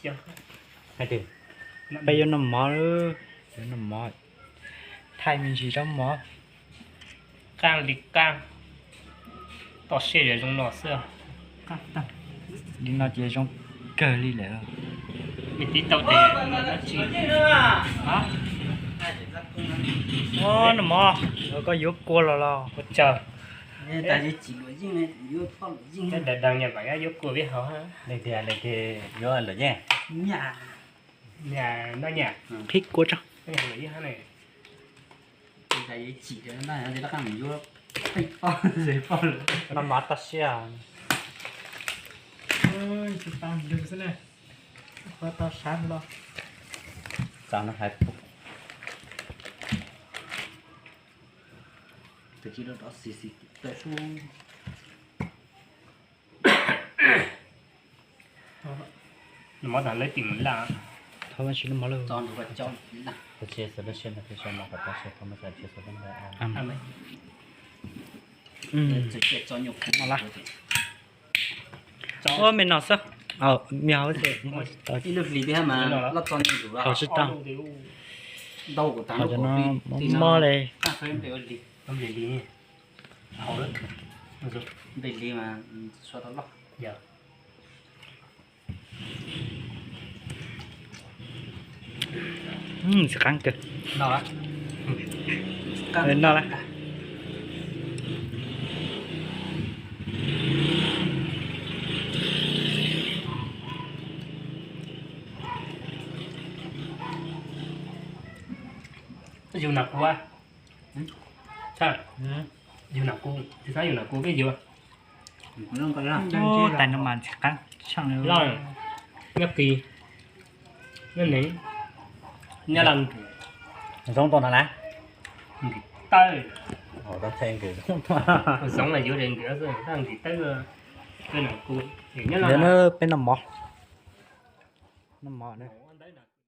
Peb yuav noj mov, yuav noj mov, thaij me ntsis rau mov. Qaj li qaj, toj siab zoo no xwb. Li no ces zoo kawg li lawm. Me tib tau tes dab tsi? Noj mov, koj yuav kua los los? Ua tsaug. Daim daim nyam yuav kua vij hauv. Leej twg leej twg yuav luam yeej? Nyam, noj nyam. Qhib kua tso. Noj mov toj siab. Tsis tas lwg xwb ne. Qhov tau sab los. Txav no hais. Tus tsis rov xis xis tawm sub. Noj mov tas lawv tim mus laj. Thov Vajtswv noj mov lawm. Ua me no xwb. Me hauv tsis tau. Hauv tsis tau. Hauv cov no mob li. Tsis qab kawg. No lawm. Yug nam kuv, yug nam kuv, tsis xav yug nam kuv peb yug. Tais no mas tsis qab tsheej li. Loj, nyob qis, nyob neeg, nyob laj. Zoo tau na na. Nkws tawb. Zoo los yuav nkws, nkws tawb. Peb noj mov, noj mov.